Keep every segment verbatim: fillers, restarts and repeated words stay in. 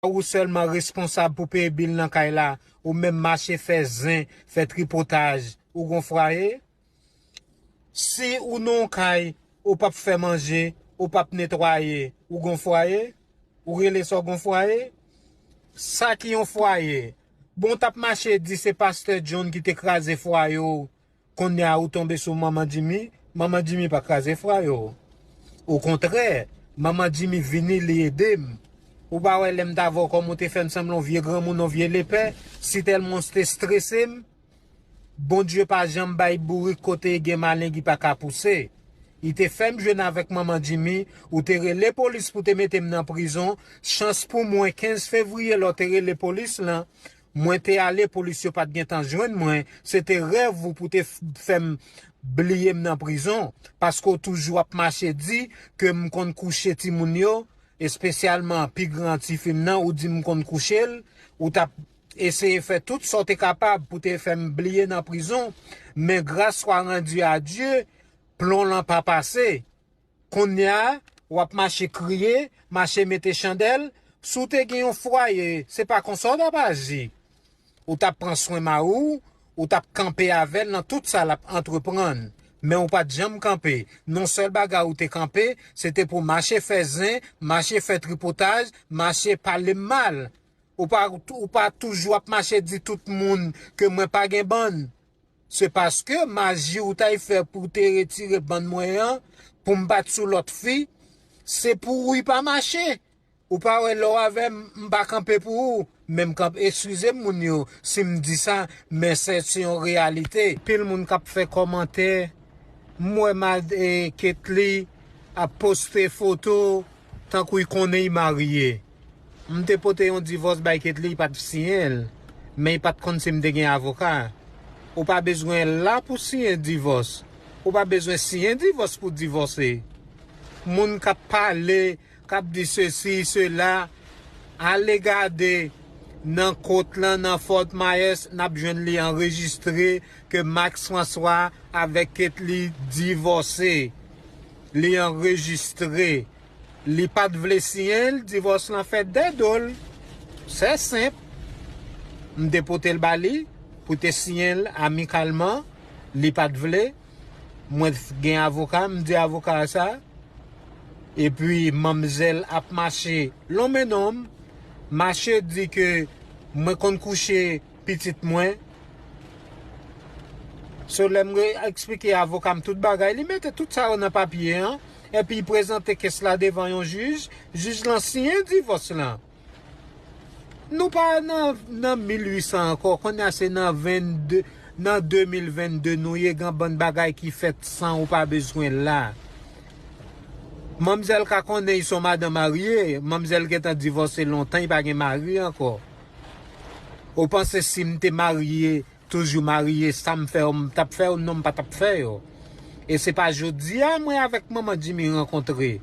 Ou sèlman responsab pou peye bil nan kay la, ou menm mache fè zen, fè tripotaj, ou gon fwaye? Si ou nan yon kay, ou p ap fè manje, ou p ap netwaye, ou gon fwaye? Ou rele sa w gon fwaye? Sa ki yon fwaye? Bon, w t ap mache di se pastè John ki te kraze fwaye w, kounye a ou tonbe sou manman Jimmy? Manman Jimmy pa kraze fwaye w. Okontrè, manman Jimmy vini, li ede m. Ou pa wè lè m t avè w kòman w te fè m sanble yon vye granmoun, yon vye lepè? Si tèlman w te strese m, Bondye pa janm bay bourik kote gen maleng li pa ka pouse. Li te fè m jwenn avèk manman Jimmy, ou te rele polis pou te mete m nan prizon. Chans pou mwen, kenz fevriye lè w te rele polis lan, mwen te ale, polis yo pa t gentan jwenn mwen. Se te rèv ou pou te f- fè m bliye m nan prizon, paske w toujou ap mache di ke m konn kouche timoun yo, espesyalman pi gran tifi m nan, ou di m konn kouche l, ou t ap eseye fè tout sa w te kapab pou te fè m bliye nan prizon, men gras swa randi a Dye, plon lan pa pase. Kounye a, w ap mache kriye, mache mete chandèl. Si w te gen yon fwaye, se pa konsa w t ap aji. Ou t ap pran swen mari w, ou t ap kanpe avè l nan tout sa l ap antreprann. Men ou pa t janm kanpe. Yon sèl bagay ou te kanpe, se te pou mache fè zen, mache fè tripotaj, mache pale m mal. Ou pa, ou pa toujou ap mache di tout moun ke mwen pa gen bann. Se paske maji ou t al fè pou te retire bann mwen an, pou m bat sou lòt fi, se pou ou li pa mache. Ou pa wè lè w avè m, m pa kanpe pou ou, men m kanpe, eskize m moun yo si m di sa, men se, se yon reyalite. Anpil moun k ap fè kòmantè, m wè mad, e, Ketly ap poste foto tankou li konnen li marye. M te pote yon divòs bay Ketly, li pa t siyen l, men li pa t konn si m te gen avoka. Ou pa bezwen la pou siyen divòs. Ou pa bezwen siyen divòs pou divòse. Moun k ap pale, k ap di sesi, sela, ale gade nan kot lan, nan Fort Myers, n ap jwenn li anrejistre ke Max François avèk Ketly divòse. Li anrejistre. Li pa t vle siyen l, divòs lan fèt dèyè do l. Se senp. M te pote l ba li pou te siyen l amikalman. Li pa t vle. Mwen gen avoka, m di avoka a sa. Epi manmzèl ap mache lonmen non m, mache di ke mwen konn kouche pitit mwen. So lè m re- eksplike avoka m tout bagay, li mete tout sa yo nan papye an, epi li prezante kès la devan yon jij, jij lan siyen divòs lan. Nou pa nan, nan mil uit san ankò, kounye a se nan vennde, nan de mil vennde nou ye, gen bann bagay ki fèt san ou pa bezwen la. Manmzèl ka konnen li se yon madanm marye, manmzèl gentan divòse lontan, li pa gen mari ankò. Ou panse si m te marye, toujou marye, sa m fè yo, m t ap fè yo? Non, m pa t ap fè yo. E se pa jodi a mwen avèk manman Jimmy rankontre.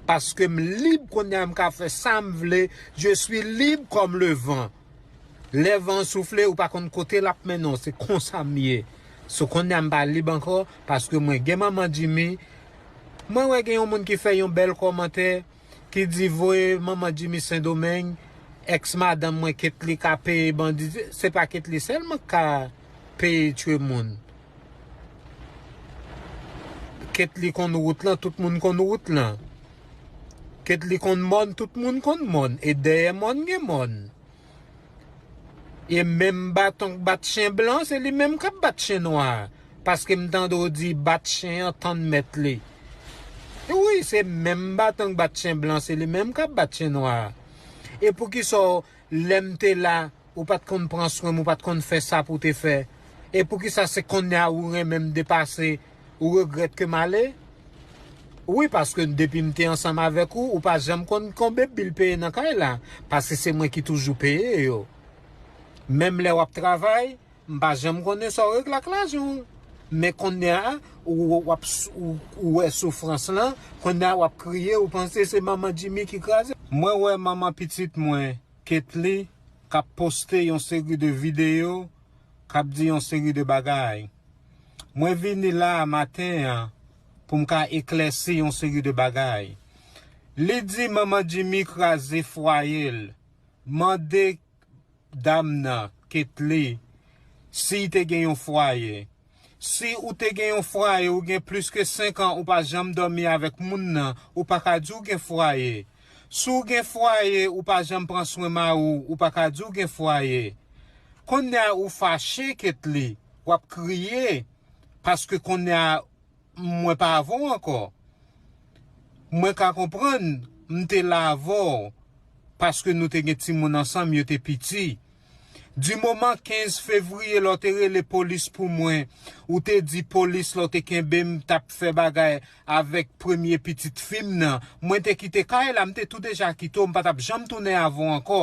Paske m lib kounye a, m ka fè sa m vle, je suis libre comme le vent. Lè van an soufle, ou pa konn kote l ap mennen w, se konsa m ye. So kounye a m pa lib ankò, paske mwen gen manman Jimmy. Mwen wè gen yon moun ki fè yon bèl kòmantè, ki di voye manman Jimmy Sendomeng, èks madanm mwen Ketly ka peye bandi. Se pa Ketly sèlman k ka peye tchwe moun. Ketly konn wout lan, tout moun konn wout lan. Ketly konn mòn, tout moun konn mòn. E dèyè mòn gen mòn. E menm baton k bat chen blan, se li menm k ap bat chen nwa. Paske m tande w di bat chen an tann mèt li. Wi, se menm baton k bat chen blan, se li menm k ap bat chen nwa. E poukisa w, lè m te la, ou pa t konn pran swen m, ou pa t konn fè sa pou w te fè? E poukisa se kounye a ou renmen m depase, ou regrèt ke m ale? Wi, paske depi m te ansanm avèk ou, ou pa janm konn konbe bil peye nan kay la. Paske se mwen ki toujou peye yo. Menm lè w ap travay, m pa janm konnen sa w regle ak lajan w. Men kounye a, ou, w ap s- ou, ou wè soufrans lan, kounye a w ap kriye, ou panse se manman Jimmy ki kraze. Mwen wè manman pitit mwen, Ketly, k ap poste yon seri de videyo, k ap di yon seri de bagay. Mwen vini la a maten an pou m ka eklèsi yon seri de bagay. Li di manman Jimmy kraze fwaye l. Mande dam nan, Ketly, si l te gen yon fwaye. Si ou te gen yon fwaye, ou gen plis ke senk an, ou pa janm dòmi avèk moun nan, ou pa ka di w gen fwaye. Si w gen fwaye, ou pa janm pran swen mari w, ou pa ka di w gen fwaye. Kounye a ou fache, Ketly, w ap kriye, paske kounye a mwen pa avè w ankò. Mwen ka konprann, m te la avè w, paske nou te gen timoun ansanm, yo te piti. Di moman kenz fevriye, lè w te rele polis pou mwen, ou te di polis lè w te kenbe m, t ap fè bagay avèk premye pitit fi m nan. Mwen te kite kay la, m te tou deja kite w, m pa t ap janm tounen avè w ankò.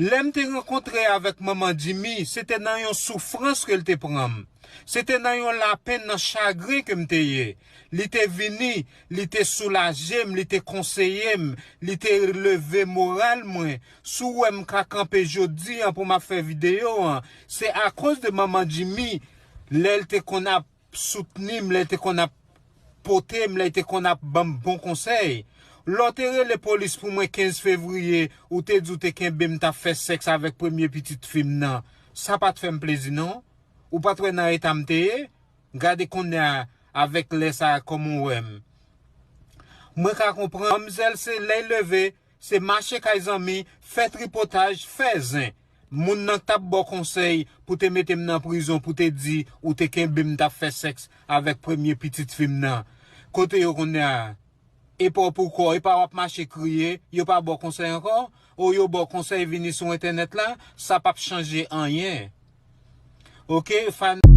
Lè m te rankontre avèk manman Jimmy, se te nan yon soufrans ke l te pran m. Se te nan yon lapenn, nan chagren ke m te ye. Li te vini, li te soulaje m, li te konseye m, li te leve moral mwen. Si w wè m ka kanpe jodi an pou m ap fè videyo an, se akoz de manman Jimmy, lè l te konn ap soutni m, lè l te konn ap pote m, lè l te konn ap ban m bon konsèy. Lè w te rele polis pou mwen kenz fevriye, ou te di w te kenbe m t ap fè sèks avèk premye pitit fi m nan. Sa pa t fè m plezi non. Ou pa t wè nan eta m te ye? Gade kounye a avèk lè sa a kòman w wè m. Mwen ka konprann manmzèl se lè l leve, se mache kay zanmi, fè tripotaj, fè zen. Moun nan k t ap ba w konsèy pou te mete m nan prizon pou te di ou te kenbe m t ap fè sèks avèk premye pitit fi m nan. Kote yo kounye a? E pa w pou kò w, e pa w ap mache kriye, yo pa ba w konsèy ankò? Ou yo ba w konsèy vini sou entènèt la, sa p ap chanje anyen. Oke, fan.